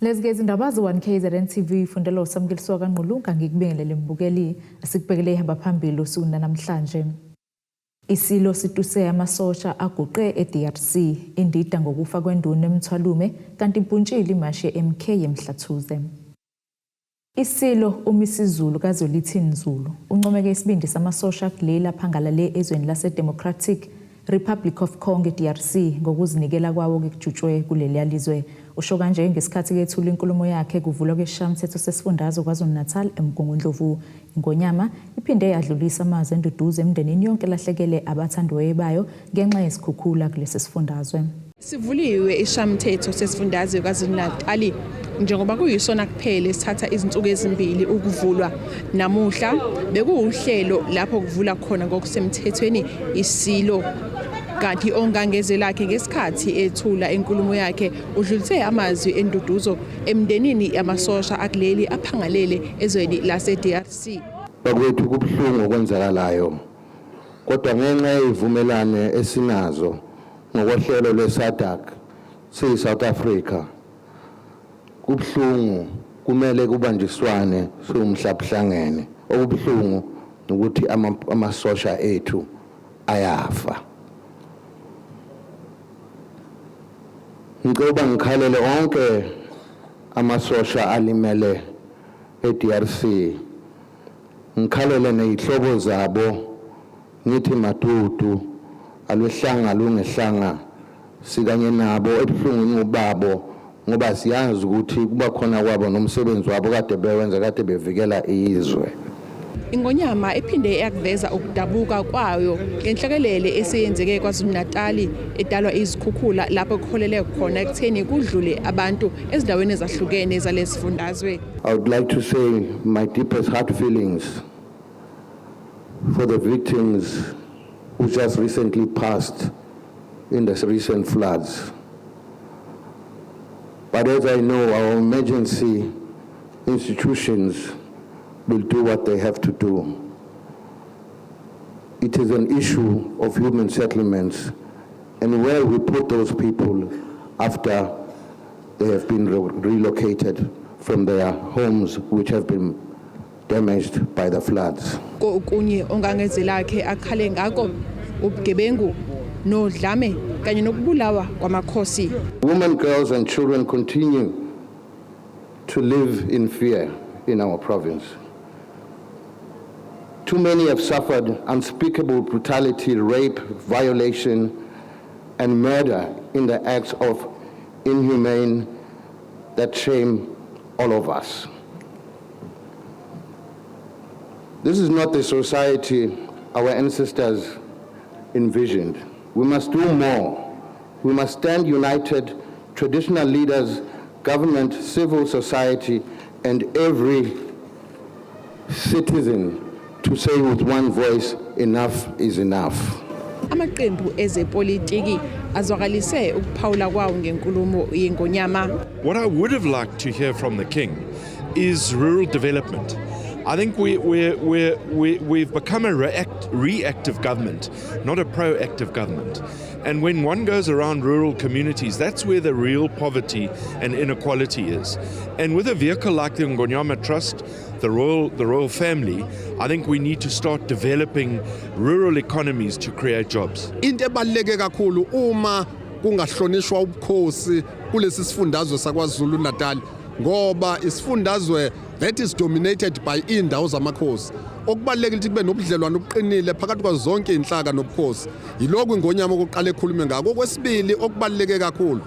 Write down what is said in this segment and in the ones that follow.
Lezi ke izindaba ze-1 KZN TV fundela uSamkelisiwa kaNgqulunga ngikubingelele mbukeli asikubhekele ihamba phambili usuku namhlanje. Isilo situse amasosha aguqe e-DRC indida ngokufa kwenduna eMthwalume kanti impuntshile imashi ye-MK eMhlathuze. Isilo uMisizulu kaZwelithini Zulu uncomeke isibindi samasosha akuleli aphangalale ezweni laseDemocratic Republic of Congo, DRC, ngokuzinikela kwawo kekujutshwe kuleliya lizwe. Usho kanje ngesikhathi kethula inkulumo yakhe kuvulwa kwesishayamthetho sesifundazwe KwaZulu-Natal eMgungundlovu. Ingonyama iphinde yadlulisa amazwi enduduzo emndenini yonke elahlekele abathandiweyo bayo ngenxa yesikhukhula kulesi sifundazwe. Sivuliwe ishamthetho sesifundazwe KwaZulu-Natali njengoba kuyisona kuphela esithatha izinsuku ezimbili ukuvulwa. Namuhla bekuwuhlelo lapho kuvula khona ngokusemthethweni isilo. Kanti ongangeze lakhe ngesikhathi ethula inkulumo yakhe udlulise amazwi enduduzo emndenini yamasosha akuleli aphangalele ezweni lase-DRC. Bakwethu kubuhlungu okwenzakalayo kodwa ngenxa yezivumelane esinazo ngokohlelo lwe-SADC siyi-South Africa kubuhlungu kumele kubanjiswane siwumhlabuhlangene okubuhlungu ukuthi amasosha ethu ayafa. Ngicela uba ngikhalele onke amasosha alimele e-DRC ngikhalele nezihlobo zabo ngithi madudu alwehlanga lungehlanga sikanye nabo ebuhlungwini babo ngoba siyazi ukuthi kuba khona kwabo nomsebenzi wabo kade bewenza kade bevikela izwe. Ingonyama iphinde yakuveza ukudabuka kwayo ngenhlekelele eseyenzeke KwaZulu-Natali edalwa izikhukhula lapho kuholele khona ekutheni kudlule abantu ezindaweni ezahlukene zalesifundazwe. I would like to say my deepest heart feelings for the victims who just recently passed in the recent floods. But as I know, our emergency institutions will do what they have to do. It is an issue of human settlements and where we put those people after they have been relocated from their homes which have been damaged by the floods. Kokunye ongangeze lakhe akhale ngako ubugebengu nodlame kanye nokubulawa kwamakhosi. Women, girls and children continue to live in fear in our province. Too many have suffered unspeakable brutality, rape, violation, and murder in the acts of inhumane that shame all of us. This is not the society our ancestors envisioned. We must do more. We must stand united, traditional leaders, government, civil society, and every citizen to say with one voice, enough is enough. Amaqembu ezepolitiki azwakalise ukuphawula kwawo ngenkulumo yengonyama. What I would have liked to hear from the king is rural development. I think we've become a reactive government, not a proactive government. And when one goes around rural communities, that's where the real poverty and inequality is. And with a vehicle like the Ngonyama Trust, the royal family, I think we need to start developing rural economies to create jobs. Into ebaluleke kakhulu uma kungahlonishwa ubukhosi kulesi sifundazwe saKwaZulu Natal ngoba isifundazwe that is dominated by indawo zamakhosi okubalulekile ukuthi kube nobudlelwano obuqinile phakathi kwazo zonke inhlaka nobukhosi yilokhu ingonyama okokuqala ekhulume ngako. Okwesibili okubaluleke kakhulu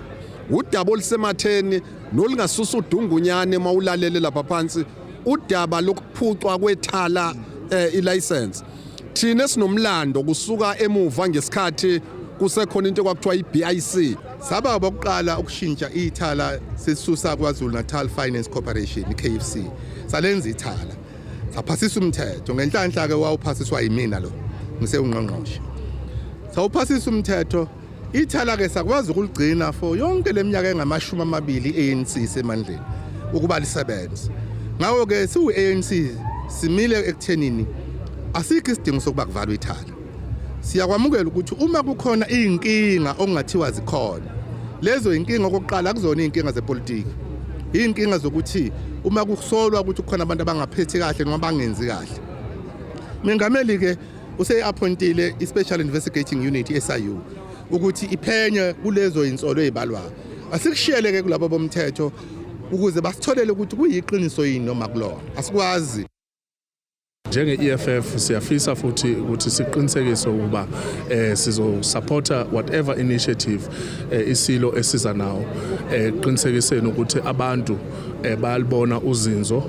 udaba olusematheni nolungasusa udungunyane mawulalele lapha phansi udaba lokuphucwa kwethala ilicense. Thina sinomlando kusuka emuva ngesikhathi kusekhona into ekwakuthiwa i-BIC. Saba abokuqala ukushintsha ithala sisusa KwaZulu Natal Finance Corporation, iKFC, salenza ithala saphasisa umthetho. Ngenhlanhla ke wawuphasiswa yimina lo ngisewungqongqoshe sawuphasisa umthetho ithala ke sakwazi ukuligcina for yonke leminyaka engamashumi amabili i-ANC semandleni ukuba lisebenze. Ngakho ke siwu-ANC simile ekuthenini asikho isidingo sokuba kuvalwe ithala. Siyakwamukela ukuthi uma kukhona iy'nkinga okungathiwa zikhona lezo inkinga okokuqala akuzona iy'nkinga zepolitiki. Iy'nkinga zokuthi uma kusolwa ukuthi kukhona abantu abangaphethi kahle noma bangenzi kahle. Mengameli-ke use-appointile i-Special Investigating Unit, i-SIU, ukuthi iphenye kulezo yinsolo ey'balwayo. Asikushiyele-ke kulabo bomthetho ukuze basitholele ukuthi kuyiqiniso yini noma kulona. Asikwazi. Njenge-EFF siyafisa futhi ukuthi siqinisekise ukuba sizosupporta whatever initiative isilo esiza nawo, qinisekiseni ukuthi abantu bayalibona uzinzo,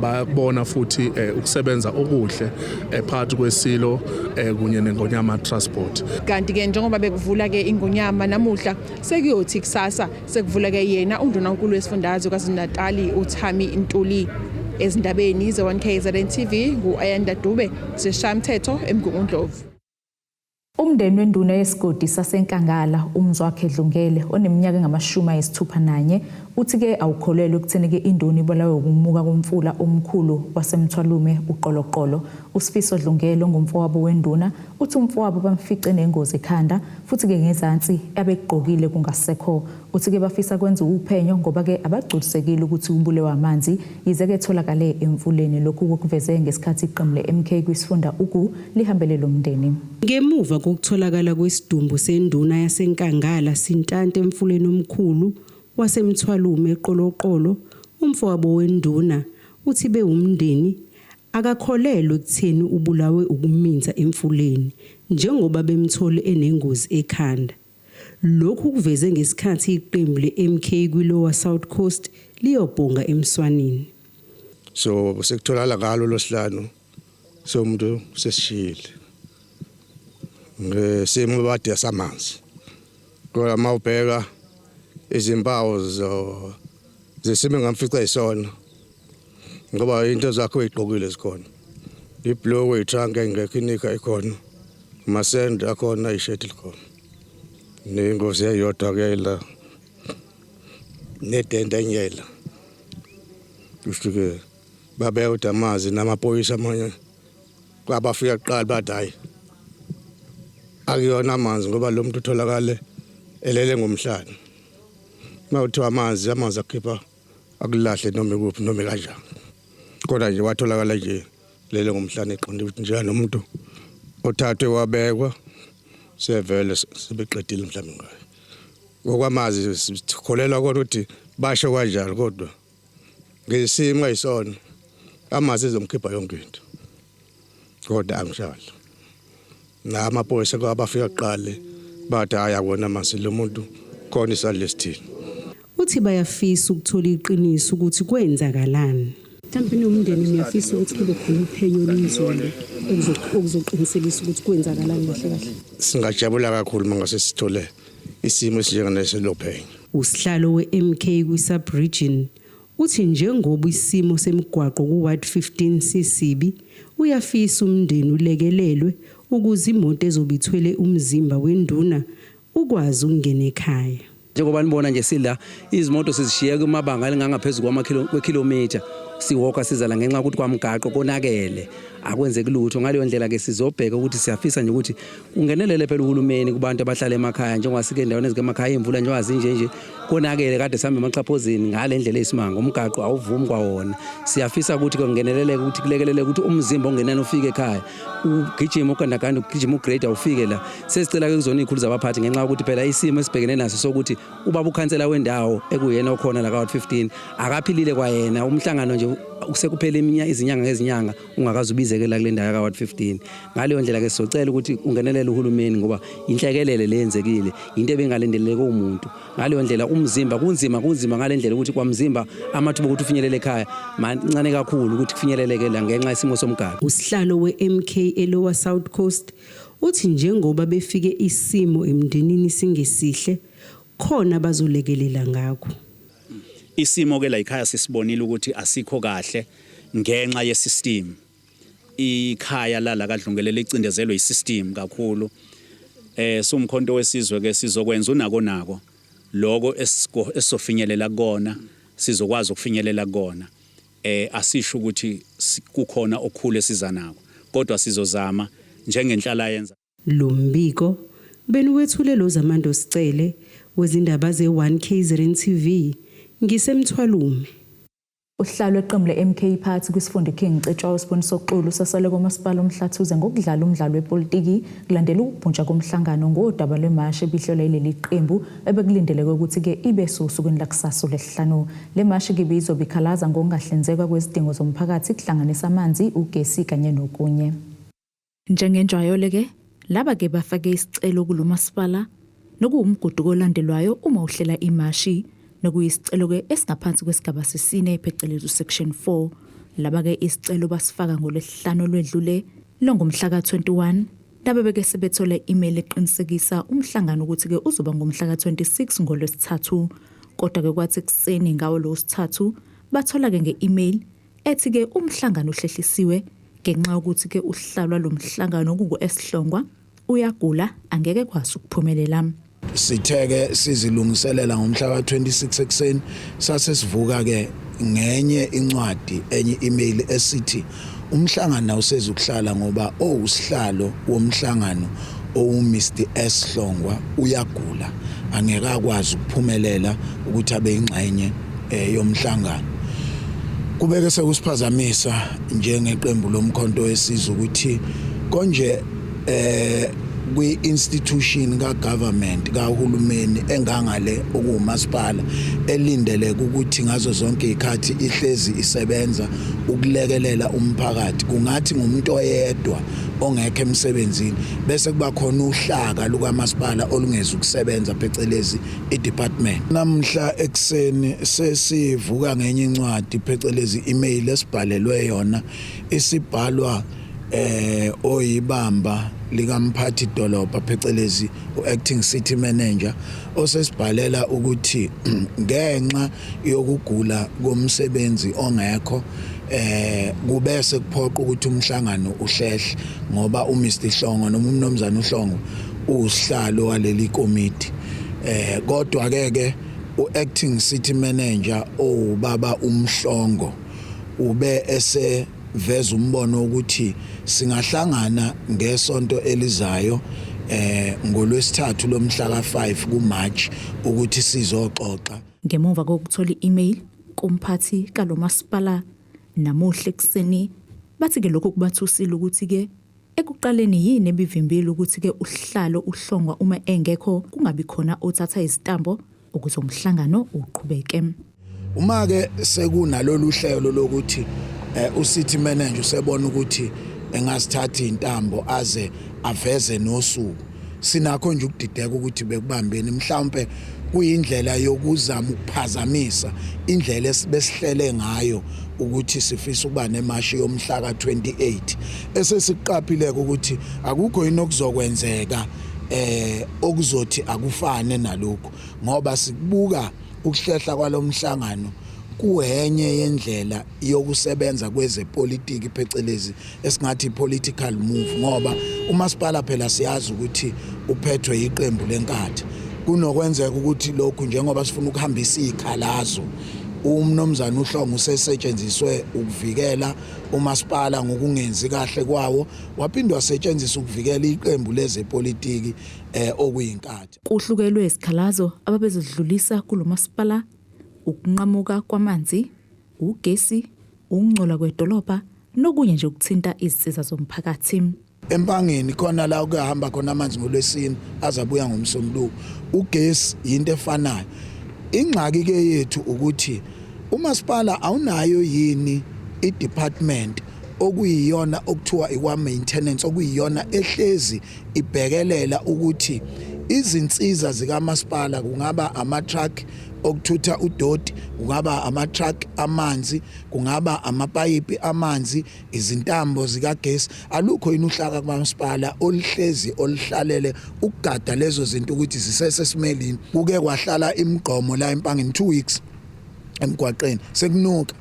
bayakubona futhi ukusebenza okuhle phakathi kwesilo kunye neNgonyama Trust Board. Kanti-ke njengoba bekuvula-ke iNgonyama namuhla, sekuyothi kusasa sekuvula-ke yena undunankulu wesifundazwe KwaZulu-Natali uThami Ntuli. Ezindabeni ze-1 KZN TV, ngu-Ayanda Dube, Sishayamthetho eMgungundlovu. Umndeni wenduna yesigodi saseNkangala uMzwakhe Dlungele oneminyaka engama-61 uthi-ke awukholelwa ekutheni-ke induna ibulawe ukumuka komfula omkhulu waseMthwalume uQoloqolo. USifiso Dlungele ongumfowabo wenduna uthi umfowabo bamfice nengozi ekhanda futhi-ke ngezansi abekugqokile kungasekho. Uthi-ke bafisa kwenza uphenyo ngoba-ke abagculisekile ukuthi ubulewe amanzi yize-ke etholakale emfuleni. Lokhu kukuveze ngesikhathi iqembu le-MK kwisifunda Ugu lihambele lo mndeni. Ngemuva kokutholakala kwesidumbu senduna yaseNkangala sintanta emfuleni omkhulu waseMthwalume eQoloqolo, umfowabo wenduna uthi bewumndeni akakholelwa ekutheni ubulawe ukuminza emfuleni njengoba bemthole enengozi ekhanda. Lokhu kuveze ngesikhathi iqembu le-MK kwi-Lower South Coast liyobhonga emswanini. So sekutholakala ngalo losihlanu so umuntu sesishiyile ngesimo bade samanzi, kodwa mawubheka izimpawu zesimo engamfica isona, ngoba into zakho uyigqokile zikhona, ibhulukwe, itrunk engekho, inika ikhona, amasende akhona, ishethi likhona, nengozi eyodwa ke la nedenda enyela. Kusho ke babeka ukuthi amanzi namaphoyisa amanye kwabafika kuqala bathi hayi, akuyona amanzi, ngoba lo muntu utholakale elele ngomhlane. Uma kuthiwa amanzi, amanzi akhipha akulahle noma ikuphi noma kanjani, kodwa nje watholakala nje lele ngomhlane, eqonde ukuthi nje nomuntu othathwe wabekwa sevele sebeqedile mhlawumbe ngayo. Ngokwamazi sikholelwa kodwa ukuthi basho kanjalo, kodwa ngesimo ayisona amanzi ezomkhipha yonke into, kodwa angishalo namaphoyisa kwabafika kuqale bathi hayi, akona amanzi, lo muntu khona isandla esithini. Uthi bayafisa ukuthola iqiniso ukuthi kwenzakalani. Mhlawumbe nomndeni niyafisa ukuthi kube khona uphenyo olunzulu okuzoqinisekisa ukuthi kwenzakalani kahle kahle. Singajabula kakhulu uma ngase sithole isimo esinjengalesi lophenyo. Usihlalo we-MK kwi-sub-region uthi njengoba isimo semigwaqo ku-Ward 15 sisibi, uyafisa umndeni ulekelelwe ukuze imoto ezobe ithwele umzimba wenduna ukwazi ukungena ekhaya. Njengoba nibona nje sila, izimoto sizishiye kumabanga alingangaphezu kwekhilomitha, siwoka sizala ngenxa yokuthi kwamgaqo konakele, akwenzeki lutho. Ngaleyo ndlela ke sizobheka ukuthi siyafisa nje ukuthi kungenelele phela uhulumeni kubantu abahlala emakhaya, njengoba sike endaweni ezikemakhaya, imvula njengoba zinje nje konakele, kade sihambe emaxhaphozini ngale ndlela eyisimanga, umgaqo awuvumi kwawona. Siyafisa ukuthi kungeneleleke, ukuthi kulekeleleke ukuthi umzimba ongenani ufike ekhaya, ugijima ugandaganda, ugijima ugrade, awufike la. Sesicela ke kuzona iy'khulu zabaphathi, ngenxa yokuthi phela isimo esibhekene naso sokuthi ubaba ukhansela wendawo ekuyena okhona la ka-ward 15 akaphilile kwayena, umhlangano nje sekuphela iminya izinyanga ngezinyanga ungakaze ubizeke la kule ndawo yaka-ward 15. Ngaleyo ndlela ke sizocela ukuthi ungenelele uhulumeni, ngoba inhlekelele leyenzekile into ebengalindeleke umuntu. Ngaleyo ndlela umzimba kunzima, kunzima ngale ndlela ukuthi kwamzimba amathuba okuthi ufinyelele ekhaya mancane kakhulu ukuthi kufinyeleleke la ngenxa yesimo somgaqo. Usihlalo we-MK eLower South Coast uthi njengoba befike isimo emndenini singesihle, khona bazolekelela ngakho. Isimo ke la ekhaya sisibonile ukuthi asikho kahle ngenxa yesystem. Ikhaya la kaDlungelele icindezelwe isystem kakhulu. Sumkhonto wesizwe ke sizokwenza unako nako lokho esizofinyelela kukona, sizokwazi ukufinyelela kukona. Asisho ukuthi kukhona okukhulu esiza nako, kodwa sizozama njengenhlala yenza. Lo mbiko beniwethule lo Zamando Sicele wezindaba ze-1 KZN TV. NgiseMthwalume. Usihlalo weqembu le-MK Party kwisifunda iKing Cetshwayo uSiboniso Xulu usasele komasipala uMhlathuze ngokudlala umdlalo wepolitiki kulandela ukubhuntsha komhlangano ngodaba lwemashi ebihlelwa yileli qembu ebekulindeleke ukuthi-ke ibe sosukwini lakusasa uLwesihlanu. Le mashi-ke ibizobe ikhalaza ngokungahlinzekwa kwezidingo zomphakathi kuhlanganisa amanzi, ugesi kanye nokunye. Njengenjwayelo-ke, laba-ke bafake isicelo kulo masipala nokuwumgudu kolandelwayo uma uhlela imashi nokuyisicelo-ke esingaphansi kwesigaba sesine phecelezi usection 4. Laba-ke isicelo basifaka ngoLwesihlanu olwedlule longomhla ka-21 Nabebeke sebethole i-email eqinisekisa umhlangano ukuthi-ke uzoba ngomhla ka-26 ngoLwesithathu. Kodwa-ke kwathi ekuseni ngawo lowo sithathu bathola-ke nge-email ethi-ke umhlangano uhlehlisiwe ngenxa yokuthi-ke uhlalwa lo mhlangano kungu-Esihlongwa uyagula angeke kwazi ukuphumelela. Sithe-ke sizilungiselela ngomhla ka-26 ekuseni sase sivuka-ke ngenye incwadi enye i-email esithi umhlangano awusezukuhlala ngoba owusihlalo womhlangano owu-Mr S Hlongwa uyagula angeke akwazi ukuphumelela ukuthi abe ingxenye eh, yomhlangano. Kubeke sekusiphazamisa njengeqembu lomkhonto wesizwe ukuthi konje eh kwi-institution ka-government kahulumeni engangale okuwumasipala elindeleke ukuthi ngazo zonke izikhathi ihlezi isebenza ukulekelela umphakathi kungathi ngumuntu oyedwa ongekho emsebenzini bese kuba khona uhlaka lukamasipala olungeza ukusebenza phecelezi i-department. Namhla ekuseni sesivuka ngenye incwadi phecelezi email esibhalelwe yona isibhalwa eh oyibamba likamphathi dolobha phecelezi uacting city manager osesibhalela ukuthi ngenxa yokugula komsebenzi ongekho eh kubese kuphoqa ukuthi umhlangano uhlehle ngoba uMr Hlongo noma umnomzana uHlongo usihlalo waleli komiti eh kodwa ke ke uacting city manager owubaba uMhlongo ube ese veza umbono ukuthi singahlangana ngesonto elizayo eh ngolwesithathu lomhla ka5 kuMarch ukuthi sizoxoxa. Ngemuva kokuthola i-email kumphathi kalomasipala namuhla ekuseni bathi ke lokhu kubathusile ukuthi ke ekuqaleni yini ebivimbile ukuthi ke uhlalo uhlongwa uma engekho kungabi khona othatha izitambo ukuze umhlangano uqhubeke. Uma ke sekunalolu hlelo lokuthi eh, uCity manager usebona ukuthi engasithatha intambo aze aveze nosuku sinakho nje ukudideka ukuthi bekubambeni mhlawumbe kuyindlela yokuzama ukuphazamisa indlela esibesihlele ngayo ukuthi sifisa ukuba nemashi yomhla ka-28 esesiqaphile ukuthi akukho yini okuzokwenzeka eh okuzothi akufane nalokhu ngoba sikubuka ukuhlehla kwalomhlangano kuhenye yendlela yokusebenza kwezepolitiki phecelezi esingathi political move ngoba umasipala phela siyazi ukuthi uphethwe iqembu lenkatha kunokwenzeka ukuthi lokhu njengoba sifuna ukuhambisa izikhalazo umnomzana uHlongo usesetshenziswe ukuvikela umasipala ngokungenzi kahle kwawo waphinde wasetshenziswa ukuvikela iqembu lezepolitiki eh okuyinkathi. Kuhlukelwe izikhalazo ababezidlulisa kulo masipala, ukunqamuka kwamanzi, ugesi, ukungcola kwedolobha nokunye nje okuthinta izinsiza zomphakathi. Empangeni khona la kuyahamba khona amanzi ngolwesine azabuya ngomsombuluko. Ugesi yinto efanayo. Ingxaki ke yethu ukuthi umasipala awunayo yini i-department okuyiyona okuthiwa ikwa-maintenance okuyiyona ehlezi ibhekelela ukuthi izinsiza zikamasipala kungaba ama-truck okuthutha udoti kungaba ama-truck amanzi kungaba amapayipi amanzi izintambo zikagesi alukho yini uhlaka kumasipala oluhlezi oluhlalele ukugada lezo zinto ukuthi zisesesimelini kuke kwahlala imigqomo la empangeni 2 weeks emgwaqeni sekunuka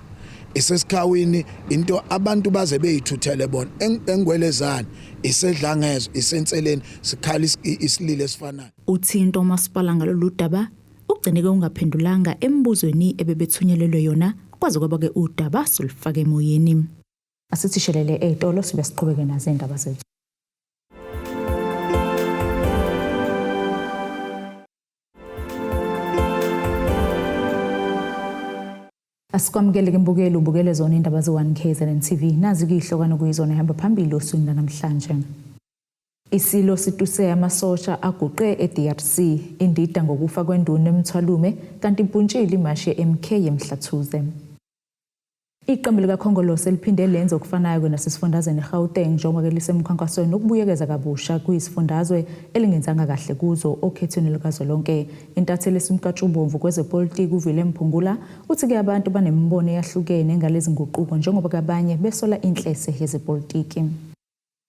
isesikhawini into abantu baze beyithuthele bona engwelezane isedlangezo isenseleni sikhala isililo esifanayo Uthinta umasipala ngalolu daba ugcine-ke ungaphendulanga emibuzweni ebebethunyelelwe yona kwaze kwaba-ke udaba solufake emoyeni. Asithi shelele ey'tolo sibe siqhubeke nazo iy'ndaba zethu. Asikwamukele ke mbukeli, ubukele zona indaba ze-1 KZN TV. Nazi kuyihlokana kuyizona ihamba phambili osukwini lanamhlanje. Isilo situse amasosha aguqe e-DRC, indida ngokufa kwenduna eMthwalume, kanti impuntshile imashi ye-MK eMhlathuze. Iqembu likaKhongolose liphinde lenza okufanayo nasesifundazweni eGauteng njengoba-ke lisemkhankasweni wokubuyekeza kabusha kuyisifundazwe elingenzanga kahle kuzo okhethweni lukazwelonke. Intatheli esimkantshubomvu kwezepolitiki uVillem Phungula uthi-ke abantu banemibono eyahlukene ngalezi nguquko njengoba kabanye besola inhlese yezepolitiki.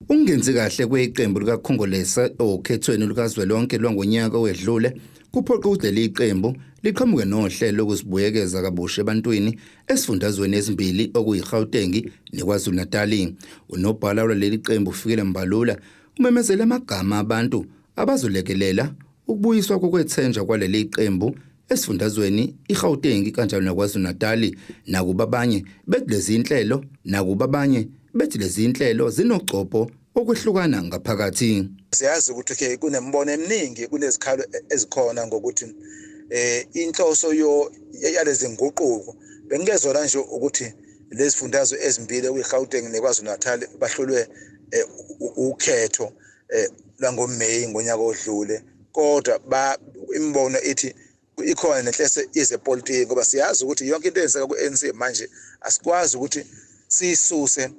Ukungenzi kahle kweqembu likaKhongolese okhethweni lukazwelonke lwangonyaka owedlule kuphoqe ukuthi leli qembu liqhamuke nohlelo lokuzibuyekeza kabusha ebantwini esifundazweni ezimbili okuyiGauteng neKwaZulu-Natali. Unobhala waleli qembu uFikile Mbalula umemezele amagama abantu abazolekelela ukubuyiswa kokwethenjwa kwaleli qembu esifundazweni iGauteng kanjalo naKwaZulu-Natali, nakuba abanye bethi lezi inhlelo nakuba abanye bethi lezi inhlelo zinogcobho okwehlukana ngaphakathi. Siyazi ukuthi ke kunemibono eminingi, kunezikhalo ezikhona ngokuthi inhloso yo yalezi nguquko bengezona nje ukuthi lezi fundazwe ezimbili okuyiGauteng neKwaZulu-Natal bahlulwe ukhetho lwangoMeyi ngonyaka odlule, kodwa ba imibono ithi ikhona nenhlese yezepolitiki, ngoba siyazi ukuthi yonke into eyenzeka ku-ANC manje asikwazi ukuthi siyisuse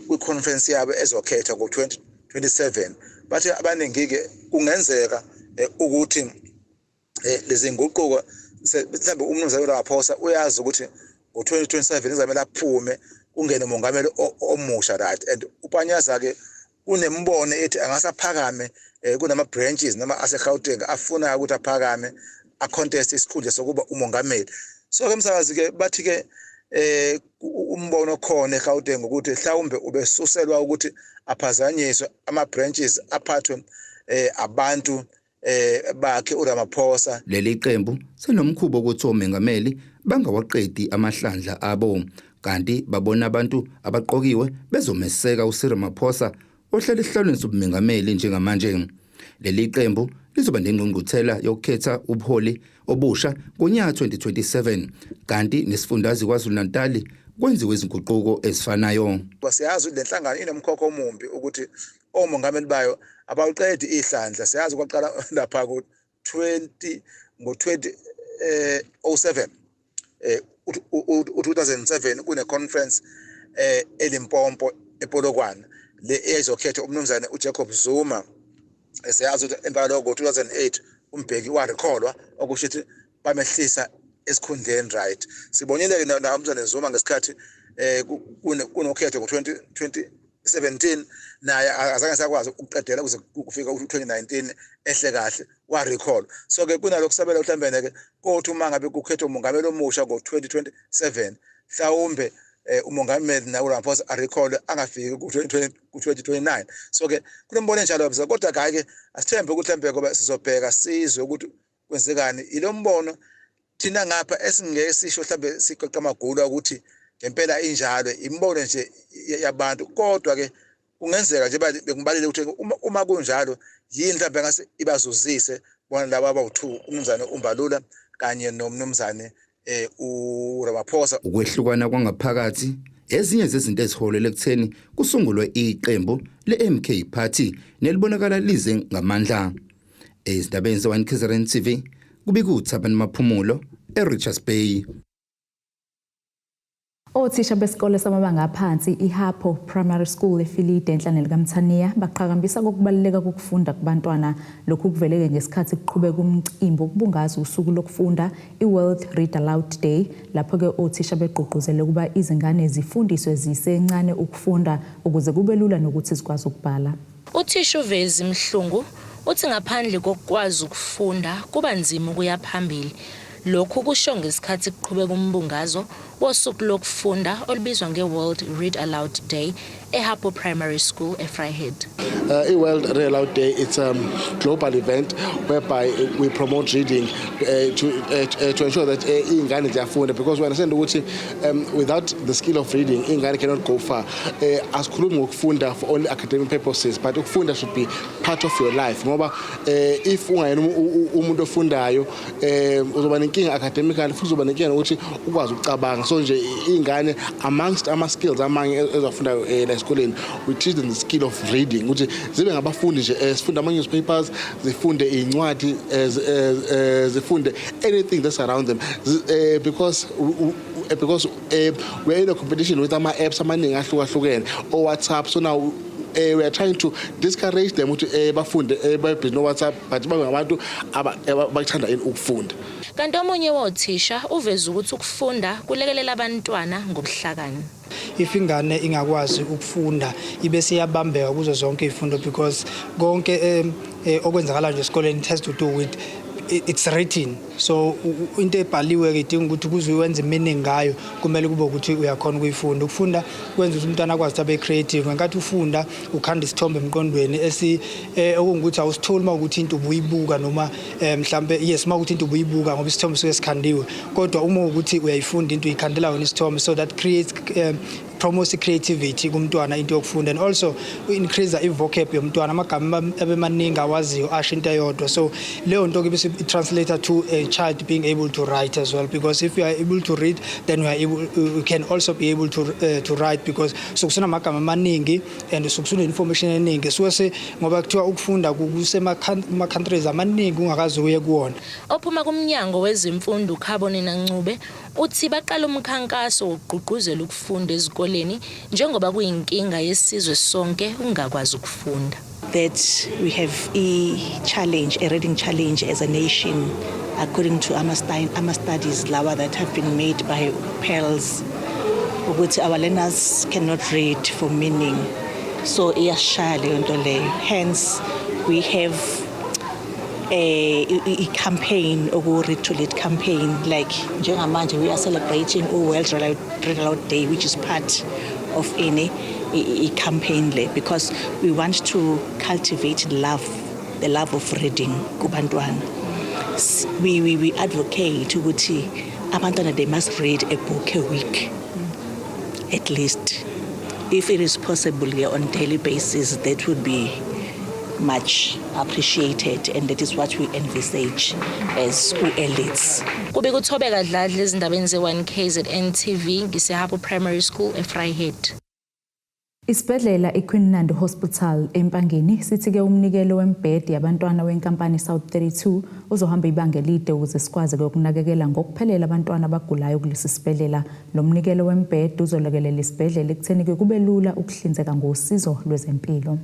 kwi-conference yabo ezokhethwa ngo-2027. Bathi abaningi-ke kungenzeka ukuthi lezi nguquko mhlawumbe umnumzane Ramaphosa uyazi ukuthi ngo-2027 izamele aphume kungene umongameli omusha, right? And uPanyaza-ke kunembono ethi angasaphakame, kunama-branches noma ase-Gauteng afunayo ukuthi aphakame a-contest isikhundla sokuba umongameli. So-ke msakazi-ke bathi-ke umbono khona eGauteng ukuthi mhlawumbe ubesuselwa ukuthi aphazanyiswe ama-branches aphathwe abantu bakhe uRamaphosa. Leli qembu senomkhuba ukuthi omengameli bangawaqedi amahlandla abo, kanti babona abantu abaqokiwe bezomeseka uCyril Ramaphosa ohlala esihlalweni sobumengameli njengamanje. Leli qembu lizoba nengqungquthela yokukhetha ubuholi obusha ngonyaka 2027, kanti nesifundazwe KwaZulu-Natal kwenziwe izinguquko ezifanayo. Siyazi ukuthi le nhlangano inomkhokho omumbi ukuthi omongameli bayo abawuqedi ihlandla. Siyazi kwaqala lapha ku-20 ngo-20 07 u-2007 kune conference eLimpopo ePolokwane le eyizokhetha umnumzane uJacob Zuma. Siyazi ukuthi emva lokho ngo-2008 uMbeki warecallwa, okusho ukuthi bamehlisa esikhundleni, right? Sibonile-ke na umnumzane Zuma ngesikhathi kunokhetho ngo-2017 naye azange sakwazi ukuqedela kuze kufika u-2019 ehle kahle, wa-recall. So-ke kunalokhu sabela mhlawumbe-ke kothi uma ngabe kukhethwa umongameli omusha ngo-2027 mhlawumbe umongameli naye uRamaphosa a-recall angafiki ku-2029. So-ke kunembono enjalo, kodwa hhayi-ke asithembe ukuthi mhlawumbe ngoba sizobheka sizwe ukuthi kwenzekani. Ilo mbono thina ngapha esingeke sisho mhlambe siqoqa amagula ukuthi ngempela injalo, imibono nje yabantu. Kodwa ke kungenzeka nje bekumbalile ukuthi uma kunjalo yini mhlambe ngase ibazuzise bona laba abawu-2, umnumzane uMbalula kanye nomnumzane uRamaphosa. Ukwehlukana kwangaphakathi ezinye zezinto eziholele ekutheni kusungulwe iqembu le-MK Party nelibonakala lize ngamandla. Ezindabeni ze-1 KZN TV, kubika uThabani Maphumulo eRichards Bay. Othisha besikole samabanga aphansi iHapo Primary School eFilide enhlane likaMthaniya baqhakambisa kokubaluleka kokufunda kubantwana. Lokhu kuveleke ngesikhathi kuqhubeka umcimbi wokubungaza usuku lokufunda iWorld Read Aloud Day, lapho-ke othisha begqugquzele ukuba izingane zifundiswe zisencane ukufunda ukuze kube lula nokuthi zikwazi ukubhala. Uthisha uVezi Mhlungu uthi ngaphandle kokukwazi ukufunda kuba nzima ukuya phambili. Lokhu kusho ngesikhathi kuqhubeka umbungazo wosuku lokufunda olubizwa nge-World Read Aloud Day eHapo Primary School eVryheid. I-World Read Aloud Day, it's a global event whereby we promote reading to ensure that iy'ngane ziyafunda, because we understand ukuthi without the skill of reading iy'ngane cannot go far. Asikhulumi ngokufunda for only academic purposes, but ukufunda should be part of your life, ngoba if ungayena umuntu ofundayo uzoba nenkinga academically futhi uzoba nenkinga nokuthi ukwazi ukucabanga. So nje iy'ngane, amongst ama-skills amanye eziwafundayo la esikoleni, we teach them the skill of reading, ukuthi zibe ngabafundi nje, sifunde ama-newspapers, zifunde iy'ncwadi, zifunde anything that's around them, because we're in a competition with ama-apps amaningi ahlukahlukene, o-WhatsApp. So now we are trying to discourage them ukuthi bafunde, babe no WhatsApp, but babe ngabantu abakuthanda ukufunda. Kanti omunye wothisha uveza ukuthi ukufunda kulekelela abantwana ngobuhlakani. If ingane ingakwazi ukufunda, ibe siyabambeka kuzo zonke izifundo, because konke okwenzakala nje esikoleni, it has to do with it's written. So into ebhaliwe ke idinga ukuthi ukuze uyenze meaning ngayo, kumele kube ukuthi uyakhona ukuyifunda. Ukufunda kwenza ukuthi umntwana akwazi ukuthi abe creative. Ngenkathi ufunda, ukhanda isithombe emqondweni esi okungukuthi awusitholi uma ukuthi into ubuyibuka, noma mhlambe, yes, uma ukuthi into ubuyibuka, ngoba isithombe suke sikhandiwe, kodwa uma ukuthi uyayifunda into, uyikhandela wena isithombe. So that creates promotes creativity kumntwana, into yokufunda, and also increase i-vocab yomntwana, amagama abe maningi awaziyo asho into eyodwa. So leyo nto ke bese i-translate to a child being able to write as well, because if you are able to read, then we can also be able to write, because so kusenamagama amaningi and sokusune information eningi suke se ngoba kuthiwa ukufunda kusema-countries amaningi ungakaze uye kuwona. Ophuma kumnyango wezemfundo, uKhabonina Ncube, uthi baqala umkhankaso wokugqugquzela ukufunda ezikoleni, njengoba kuyinkinga yesizwe sonke ukungakwazi ukufunda. That we have a challenge, a reading challenge as a nation, according to ama studies lawa that have been made by PIRLS, ukuthi our learners cannot read for meaning. So iyashaya leyo nto leyo. Hence, we have a campaign, oku Read to Lead campaign. Like njengamanje we are celebrating u-World Read Aloud Day, which is part of any i-campaign le, because we want to cultivate love, the love of reading kubantwana. We advocate ukuthi abantwana, they must read a book a week at least. If it is possible, yeah, on daily basis, that would be much appreciated, and that is what we envisage as elites. Kube kuThobeka Dladla ezindabeni ze-1 KZN TV, ngiseHapo Primary School eVryheid. Isibhedlela iQueen Nandi Hospital eMpangeni sithi-ke umnikelo wembhede yabantwana wenkampani South 32 uzohamba ibanga elide ukuze sikwazi-ke ukunakekela ngokuphelele abantwana abagulayo kulesi sibhedlela. Lo mnikelo wembhede uzolekelela isibhedlela ekutheni-ke kube lula ukuhlinzeka ngosizo lwezempilo.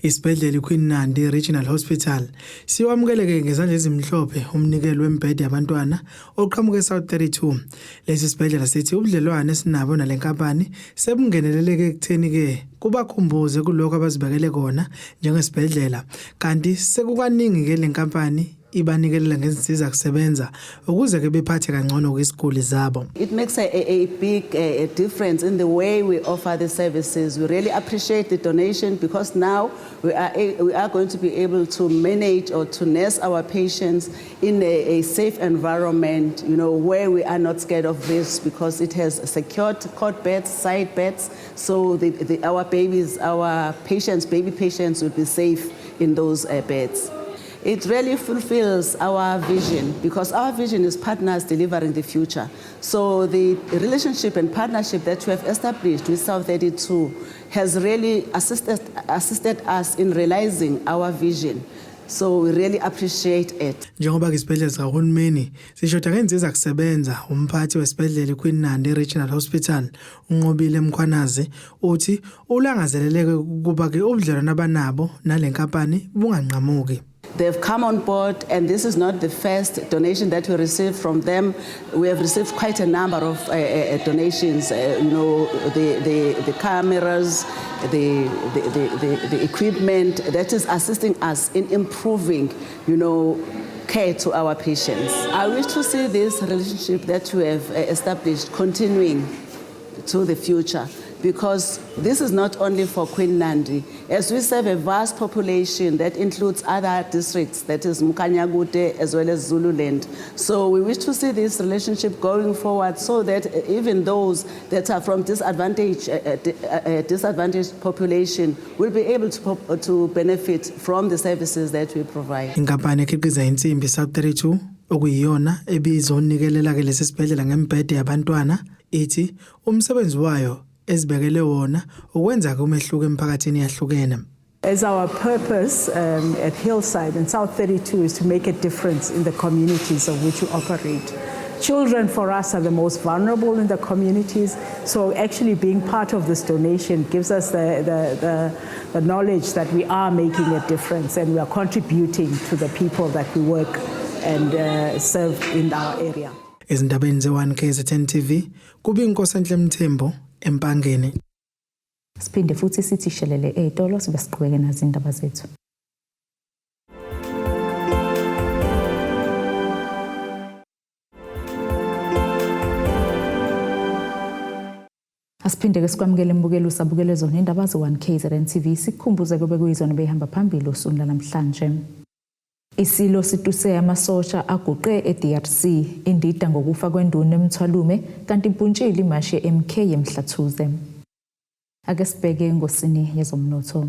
Isibhedlela iQueen Nandi Regional Hospital siwamukeleke ngezandla ezimhlophe umnikelo wembhede yabantwana oqhamuka eSouth 32. Lesi sibhedlela sithi ubudlelwane esinabo nale nkampani sebungeneleleke ekutheni ke kubakhumbuze kulokho abazibekele kona njengesibhedlela, kanti sekukaningi ke le nkampani ibanikelela ngezinsiza kusebenza ukuze ke bephathe kangcono iziguli zabo. It makes a big difference in the way we offer the services. We really appreciate the donation because now we are going to be able to manage or to nurse our patients in a safe environment, where we are not scared of this, because it has secured cot beds, side beds, so our babies, our patients, baby patients will be safe in those beds. It really fulfills our vision, because our vision is partners delivering the future. So the relationship and partnership that we have established with South 32 has really assisted us in realizing our vision. So we really appreciate it. Njengoba ke isibhedlela sikahulumeni sishoda ngezinsiza kusebenza, umphathi wesibhedlela iQueen Nandi Regional Hospital, uNqobile Mkhwanazi, uthi ulangazeleleke ukuba ke ubudlelwano abanabo nale nkampani bunganqamuki. They've come on board, and this is not the first donation that we received from them. We have received quite a number of donations, the cameras, the equipment that is assisting us in improving care to our patients. I wish to see this relationship that we have established continuing to the future, because this is not only for Queen Nandi. As we serve a vast population that includes other districts, that is Mkhanyakude as well as Zululand. So we wish to see this relationship going forward so that even those that are from disadvantaged population will be able to benefit from the services that we provide. Inkampani ekhiqiza insimbi South 32 okuyiyona ebizonikelela-ke lesi sibhedlela ngembhede yabantwana, ithi umsebenzi wayo ezibekele wona ukwenza-ke umehluko emphakathini eyahlukene. As our purpose at Hillside and South 32 is to make a difference in the communities of which we operate. Children for us are the most vulnerable in the communities, so actually being part of this donation gives us the knowledge that we are making a difference and we are contributing to the people that we work and serve in our area. Ezindabeni ze-1 KZN TV, kube Inkosenhle Mthembu eMpangeni. Siphinde futhi sithi shelele ey'tolo sibe siqhubeke nazo indaba zethu. Asiphinde ke sikwamukele mbukeli usabukele zona indaba ze-1 KZN TV, sikukhumbuze kube kuyizona beyihamba phambili osuku lanamhlanje. Isilo situse amasosha aguqe e-DRC, indida ngokufa kwenduna eMthwalume, kanti impuntshile imashi ye-MK eMhlathuze. Ake sibheke engosini yezomnotho.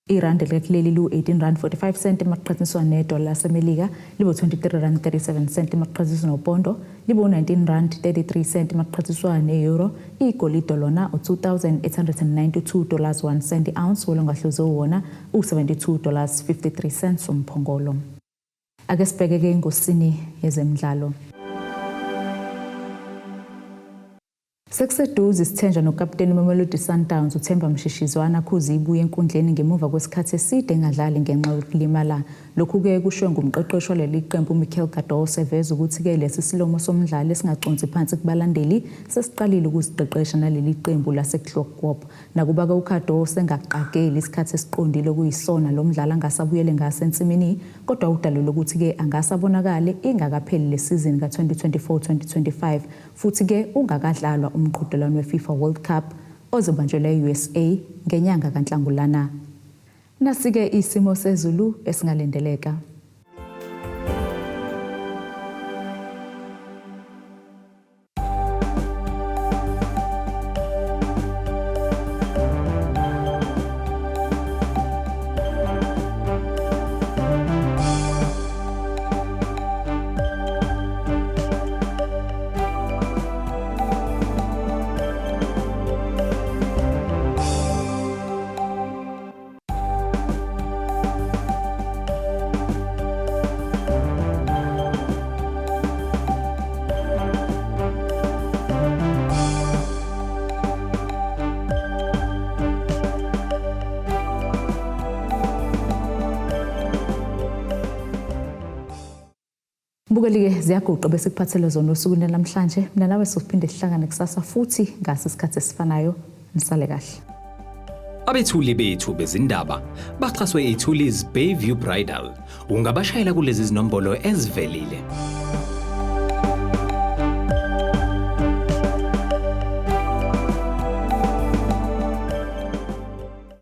Irandi likuleli lu-18 rand 45 cent emaqhathaniswa nedola laseMelika, libo 23 rand 37 cent emaqhathaniswa nopondo, libo 19 rand 33 cent emaqhathaniswa ne-euro. Igolide lona u-2892 dollars 1 cent i-ounce, wolongahluze wona u-72 dollars 53 cents umphongolo. Ake sibheke-ke engosini yezemidlalo. Sekuseduze isithenjwa nokaputeni weMamelodi Sundowns uThemba Mshishi Zwane akhuze ibuye enkundleni ngemuva kwesikhathi eside engadlali ngenxa yokulimala. Lokhu-ke kushiwo ngumqeqeshi waleli qembu uMiguel Cardoso, eveza ukuthi-ke lesi silomo somdlali esingaconsi phansi kubalandeli sesiqalile ukuziqeqesha naleli qembu laseChloorkop. Nakuba-ke uCardoso engaqageli isikhathi esiqondile okuyisona lo mdlali angasabuyele ngaso ensimini, kodwa udalule ukuthi-ke angasabonakali ingakapheli le sizini ka-2024-2025, futhi-ke ungakadlalwa umqhudelwano we-FIFA World Cup ozobanjelwa e-USA ngenyanga kaNhlangulana. Nasi-ke isimo sezulu esingalindeleka. Mbukeli-ke ziyaguqa bese kuphathele zona osukwini namhlanje. Mina nawe sophinde sihlangane kusasa futhi ngaso isikhathi esifanayo. Nisale kahle. Abethuli bethu bezindaba baxhaswe iThulis Bayview Bridal. Ungabashayela kulezi zinombolo ezivelile.